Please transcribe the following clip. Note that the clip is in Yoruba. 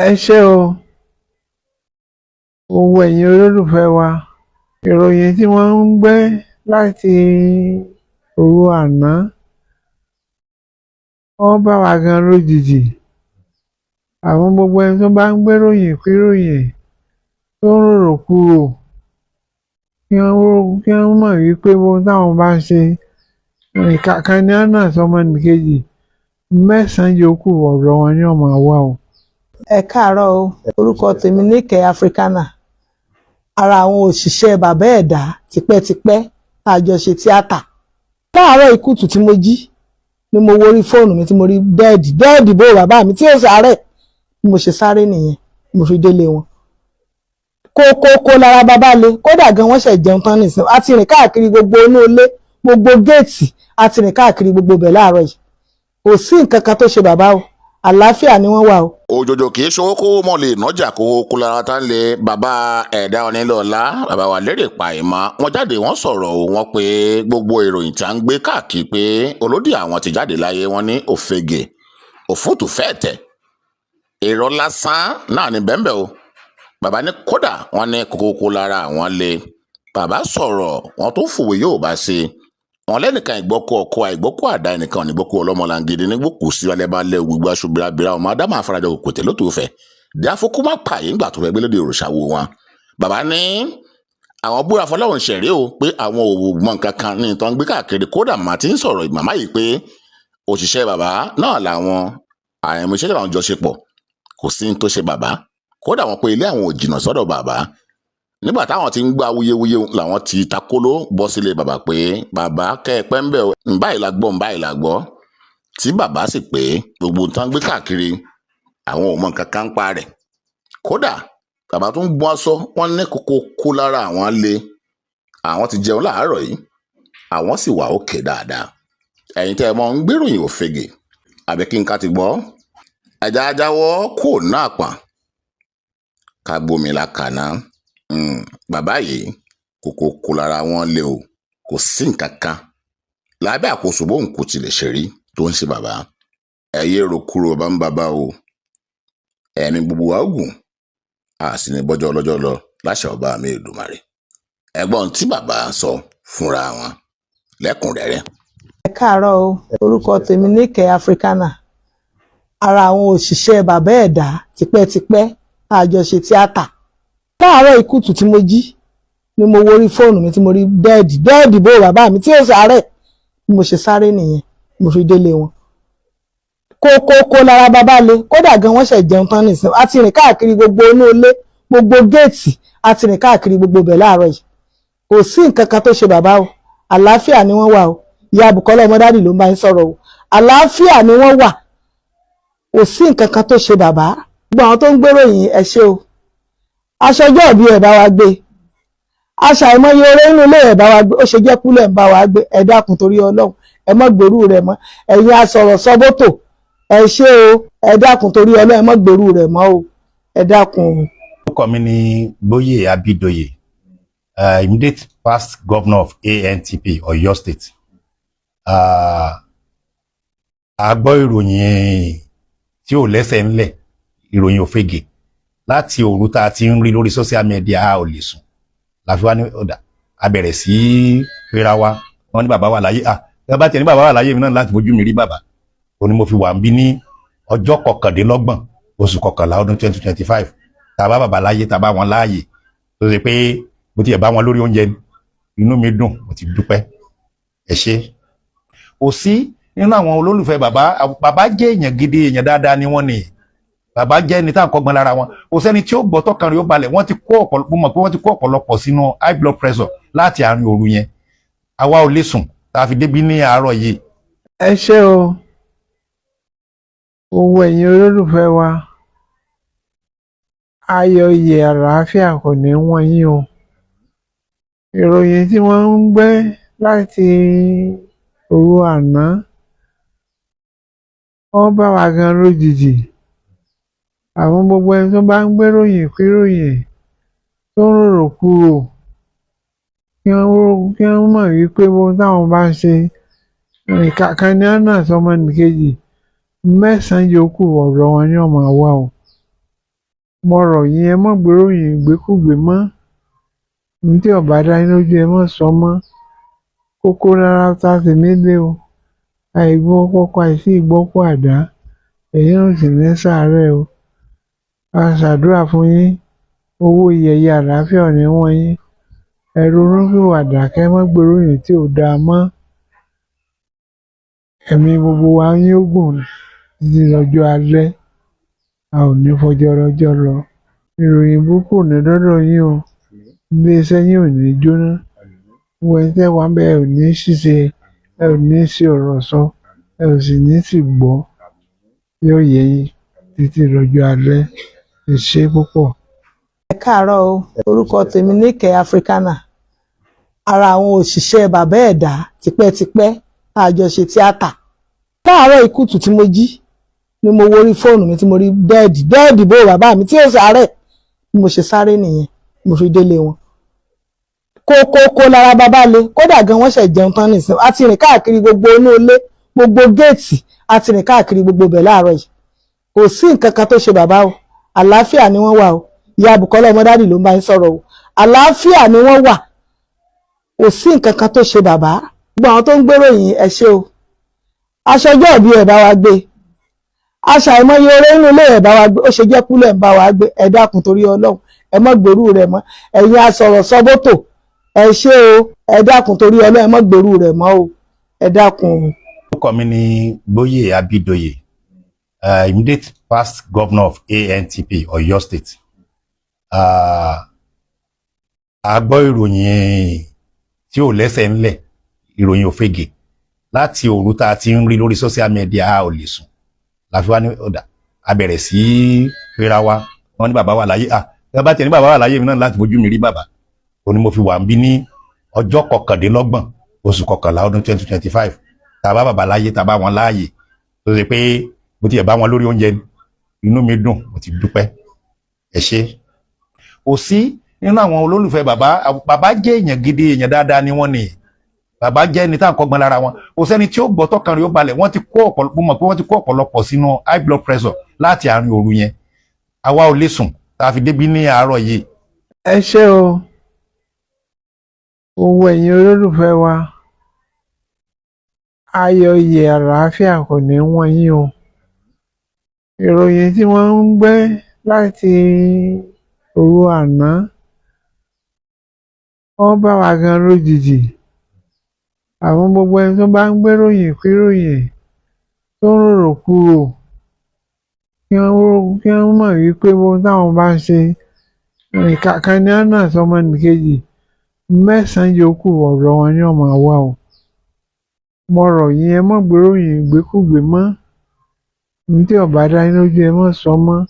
Ẹ ṣé o, gbogbo ẹ̀yin olólùfẹ́ wa. Ìròyìn tí wọ́n ń gbé láti òru àná, ó bá wa gan lójijì. Àwọn gbogbo ẹni tó bá ń gbéròyìn kíròyìn, tó ń rorò kúrò, kí wọ́n mọ̀ wípé ohun táwọn bá ń ṣe, ìkà kan ní ọ̀nà sọmọnìkejì, mẹ́sàn-án yòókù ọ̀dọ̀ wọn ni ó máa wà o. Ẹ káàárọ̀ o. Orúkọ tèmi Níkẹ́ Africana, ara àwọn òṣìṣẹ́ Bàbá Ẹ̀dá tipẹ́tipẹ́ tá a jọ ṣe tíátà. Láàárọ̀ ìkùtù tí mo jí ni mo wo orí fóònù mi tí mo rí dead, dead bó bàbá mi tí ó sàárẹ̀. Bí mo ṣe sáré nìyẹn, mo fi délé wọn. Kókókó lára bàbá le, kódà gan wọ́n ṣẹ̀ jẹun tán nìsín. A ti rìn káàkiri gbogbo inú ilé, gbogbo géètì, a ti rìn káàkiri gbogbo ibẹ̀ láàárọ̀ yìí. Kò sí nǹkan kan tó ṣe bàbá o, àlàáfíà ni wọ́n wà o. Òjòjò kì í ṣòwò kó mọ̀ lè nọ́jà kó kó lára tá ń lé Bàbá Ẹ̀dá Onílọ́lá, bàbá wa Lérè Pàìmọ́, wọ́n jáde, wọ́n sọ̀rọ̀ o. Wọ́n pé gbogbo ìròyìn tí a ń gbé káàkiri pé olódì àwọn ti jáde láyé, wọ́n ní òfegè, òfútù fẹ́ẹ̀ tẹ̀, èrò lásán náà ní bẹ́ńbẹ́ o. Bàbá ní kódà wọ́n ní kókókó lára àwọn lé. Bàbá sọ̀rọ̀, wọ́n tó fòwe yóò bá ṣe wọn lẹ́nìkan ìgbọ́kọ̀ ọkọ̀ àìgbọ́kọ̀ àdá, ẹnìkan nígbọ́kọ̀ ọlọ́mọlangidi nígbòkù sí alẹ́bàálẹ̀ gbogbo aṣọ birabira ọmọ adámọ̀ afárajọ kòtẹ́ ló tó fẹ́ díàfókù má pààyè ńgbà tó fẹ́ gbélé òrìṣàwò wọn. Bàbá ní àwọn búra fọlọ́run ṣẹ̀rí o pé àwọn ò mọ nǹkan kan ní ìtàn gbé káàkiri. Kódà màmá ti ń sọ̀rọ̀, màmá yìí pé òṣìṣẹ́ bàbá náà làwọn àìmọ̀ iṣẹ́ làwọn jọ ṣe pọ̀, kò sí ní tó ṣe bàbá. Kódà wọn pé ilé àwọn ò jìnnà sọ́dọ̀ bàbá. Nígbà táwọn ti ń gbọ́ awuyewuye làwọn ti takóló bọ́ sílé bàbá pé bàbá kẹ́ ẹ pẹ́ ń bẹ̀ ń báyìí la gbọ́, ń báyìí la gbọ́, tí bàbá sì pé gbogbo nǹkan gbé káàkiri, àwọn ò mọ nǹkan kan ń pa rẹ̀. Kódà bàbá tó ń gbọ́n aṣọ wọn ní kókó kó lára àwọn lé, àwọn ti jẹun láàárọ̀ yìí, àwọn sì wà òkè dáadáa. Ẹ̀yin tẹ́ ẹ mọ̀ ń gbéròyìn òfegè àbí kí n ká ti gbọ́ ẹja ajáwọ́ kò náà pọ̀n ká gbómi la kàná. Bàbá yìí kòkó kó lára wọn lé o, kò sí nǹkan kan lábẹ́ àkóso bóun kò tilẹ̀ ṣe rí tó ń ṣe bàbá. Ẹ yé ro kúrò bàbá ń bàbá o. Ẹ̀mí gbogbo wa gùn, a sì ní bọ́jọ́ ọlọ́jọ́ lọ láṣẹ ọba mi Èdùmàrè. Ẹ̀gbọ́n tí bàbá sọ fúnra wọn lẹ́kùnrẹ́rẹ́. Ẹ káàárọ̀ o. Orúkọ tèmi Níkẹ́ Africana, ara àwọn òṣìṣẹ́ Bàbá Ẹ̀dá tipẹ́tipẹ́ tá a jọ ṣe tíátà. Láàárọ̀ ìkùtù tí mo jí ni mo wo orí fóònù mi tí mo rí dead, dead bó bàbá mi tí ó sàárẹ̀. Bí mo ṣe sáré nìyẹn, mo fi délé wọn. Kókókó lára bàbá le, kódà gan wọ́n ṣẹ̀ jẹun tán nìsín. A ti rìn káàkiri gbogbo inú ilé, gbogbo géètì, a ti rìn káàkiri gbogbo ibẹ̀ láàárọ̀ yìí. Kò sí nǹkan kan tó ṣe bàbá o, àlàáfíà ni wọ́n wà o. Ìyá Bùkọ́lá Ọmọdádì ló ń bá yín sọ̀rọ̀ o. Àlàáfíà ni wọ́n wà, kò sí nǹkan kan tó ṣe bàbá. Gbogbo àwọn tó ń gbéròyìn, ẹ ṣé o. Aṣọ ọjọ́ ìbí ẹ̀ bá wa gbé, aṣọ àìmọye oore nínú ilé ẹ̀ bá wa gbé, ó ṣe jẹ́ kúlẹ̀ ń bá wa gbé. Ẹ dákun torí Ọlọ́run, ẹ mọ́ gbèrú rẹ̀ mọ́. Ẹ̀yin asọ̀rọ̀ sọ́bótò, ẹ ṣé o. Ẹ dákun torí Ọlọ́run, ẹ mọ́ gbèrú rẹ̀ mọ́ o. Ẹ dákun o. Orúkọ mi ni Gbóyè Abidoye, immediate past governor of ANTP Ọ̀yọ́ State. A gbọ́ ìròyìn tí ò lẹ́sẹ̀ ńlẹ̀, ìròyìn òfegè láti òru tá a ti ń rí lórí social media. A ò lè sùn láfi wá ní ọ̀dà, a bẹ̀rẹ̀ sí í pera wa. Wọ́n ní bàbá wà láyé. À bàbá tiẹ̀ ní bàbá wà láyé mi náà láti fojú mi rí bàbá. Ó ní mo fi wà ń bí ní ọjọ́ 29 oṣù kọkànlá ọdún 2025, tá a bá bàbá láyé, tá a bá wọn láàyè, tó ṣe pé mo tiẹ̀ bá wọn lórí oúnjẹ, inú mi dùn, mo ti dúpẹ́. Ẹ ṣé. Kò sí nínú àwọn olólùfẹ́ bàbá. Bàbá jẹ́ èèyàn gidi, èèyàn dáadáa ni wọ́n ní. Bàbá jẹ́ ẹni tá à ń kọ́gbọ́n lára wọn. Kò sẹ́ni tí ó gbọ́ tọkàn rẹ̀ ó balẹ̀. Wọ́n ti kó ọ̀pọ̀lọpọ̀, mọ̀ pé wọ́n ti kó ọ̀pọ̀lọpọ̀ sínú high blood pressure láti àárín òru yẹn. Àwa ò lè sùn tá a fi débí ní àárọ̀ yìí. Ẹ ṣé o, gbogbo ẹ̀yin olólùfẹ́ wa. Ayọ̀, ìyè, àlàáfíà kò ní wọ́n yín o. Ìròyìn tí wọ́n ń gbé láti òru àná, ó bá wa gan lójijì. Àwọn gbogbo ẹni tó bá ń gbéròyìn kíròyìn, tó ń rorò kúrò, kí wọ́n mọ̀ wípé ohun táwọn bá ń ṣe, ìkà kan ní ọ̀nà sọmọnìkejì, mẹ́sàn-án yòókù ọ̀dọ̀ wọn ni ó máa wà o. Mo rọ̀ yín, ẹ má gbéròyìn ìgbékúgbèé mọ́. Ohun tí ò bá dá yín lójú, ẹ má sọ mọ́. Kókó rárá tá tèmi lé o. Àìgbọ́ pọkọ àìsí ìgbọ́kú àdá. Ẹ̀yin náà sì ní sàárẹ̀ o. A ṣàdúrà fún yín. Owó iyẹyẹ àlàáfíà ò ní wọ́n yín. Ẹ ronúpìwàdà kẹ́ má gbéròyìn tí ò dáa mọ́. Ẹ̀mí gbogbo wa yín ó gùn títí lọ́jọ́ alẹ́. A ò ní fọjọ́ ọlọ́jọ́ lọ. Ìròyìn burúkú ò ní dọ́dọ̀ yín o. Iléeṣẹ́ yín ò ní jóná. Gbogbo ẹ̀yin tẹ́ wà ńbẹ̀, ẹ ò ní ṣìṣe, ẹ ò ní sí ọ̀rọ̀ sọ, ẹ ò sì ní sì gbọ́. Yóò yẹ yín títí lọ́jọ́ alẹ́. Ẹ ṣé púpọ̀. Ẹ káàárọ̀ o. Orúkọ tèmi Níkẹ́ Africana, ara àwọn òṣìṣẹ́ bàbá ẹ̀dá tipẹ́tipẹ́ tá a jọ ṣe tíátà. Láàárọ̀ ìkùtù tí mo jí ni mo wo orí fóònù mi tí mo rí dead dead bó bàbá mi tí ó sàárẹ̀. Bí mo ṣe sáré nìyẹn, mo fi délé wọn. Kókókó lára bàbá le, kódà gan wọ́n ṣẹ̀ jẹun tán nìsín. A ti rìn káàkiri gbogbo inú ilé, gbogbo géètì, a ti rìn káàkiri gbogbo ibẹ̀ láàárọ̀ yìí. Kò sí nǹkan kan tó ṣe bàbá o, àlàáfíà ni wọ́n wà o. Ìyá Bùkọ́lá ọmọdádì ló ń bá yín sọ̀rọ̀ o. Àlàáfíà ni wọ́n wà, kò sí nǹkan kan tó ṣe bàbá. Gbogbo àwọn tó ń gbéròyìn, ẹ ṣé o. Aṣọjọ́ ìbí ẹ̀ bá wa gbé, aṣa àìmọye oore nínú ilé ẹ̀ bá wa gbé, ó ṣe jẹ́ kúlẹ̀ ń bá wa gbé. Ẹ dákun torí Ọlọ́run, ẹ mọ́ gbèrú rẹ̀ mọ́. Ẹ̀yin asọ̀rọ̀ sọ́bótò, ẹ ṣé o. Ẹ dákun torí Ọlọ́run, ẹ mọ́ gbèrú rẹ̀ mọ́ o. Ẹ dákun o. Orúkọ mi ni Gbóyè Abídòyè, immediate past governor of ANTP Ọ̀yọ́ State. A gbọ́ ìròyìn tí ò lẹ́sẹ̀ ńlẹ̀, ìròyìn òfegè. Láti òru tá a ti ń rí lórí social media, a ò lè sùn. La fi wá ní ọ̀dà, a bẹ̀rẹ̀ sí í pera wa. Wọ́n ní bàbá wà láyé. Ah, tí bá tiẹ̀ ní bàbá wà láyé mi náà láti fojú mi rí bàbá. Ó ní mo fi wà ń bí ní ọjọ́ 29 oṣù kọkànlá ọdún 2025. Tá a bá bàbá láyé, tá a bá wọn láàyè, tó ṣe pé bó tiẹ̀ bá wọn lórí oúnjẹ, inú mi dùn, mo ti dúpẹ́. Ẹ ṣé. Kò sí nínú àwọn olólùfẹ́ bàbá. Bàbá jẹ́ èèyàn gidi, èèyàn dáadáa ni wọ́n ní. Bàbá jẹ́ ẹni tá à ń kọ́gbọ́n lára wọn. Kò sẹ́ni tí ó gbọ́ tọkàn rẹ̀ ó balẹ̀. Wọ́n ti kó ọ̀pọ̀lọpọ̀, mọ̀ pé wọ́n ti kó ọ̀pọ̀lọpọ̀ sínú high blood pressure láti àárín òru yẹn. Àwa ò lè sùn tá a fi débí ní àárọ̀ yìí. Ẹ ṣé o, gbogbo ẹ̀yin olólùfẹ́ wa. Ayọ̀, ìyè, àlàáfíà kò ní wọ́n yín o. Ìròyìn tí wọ́n ń gbé láti òru àná, wọ́n bá wa gan lójijì. Àwọn gbogbo ẹni tó bá ń gbéròyìn kíròyìn, tó ń rorò kúrò, kí wọ́n mọ̀ wípé ohun táwọn bá ń ṣe, ìkà kan ní ọ̀nà sọmọnìkejì, mẹ́sàn-án yòókù ọ̀dọ̀ wọn ni ó máa wà o. Mo rọ̀ yín, ẹ má gbéròyìn ìgbékúgbèé mọ́. Ohun tí ò bá dá yín lójú, ẹ má sọ mọ́.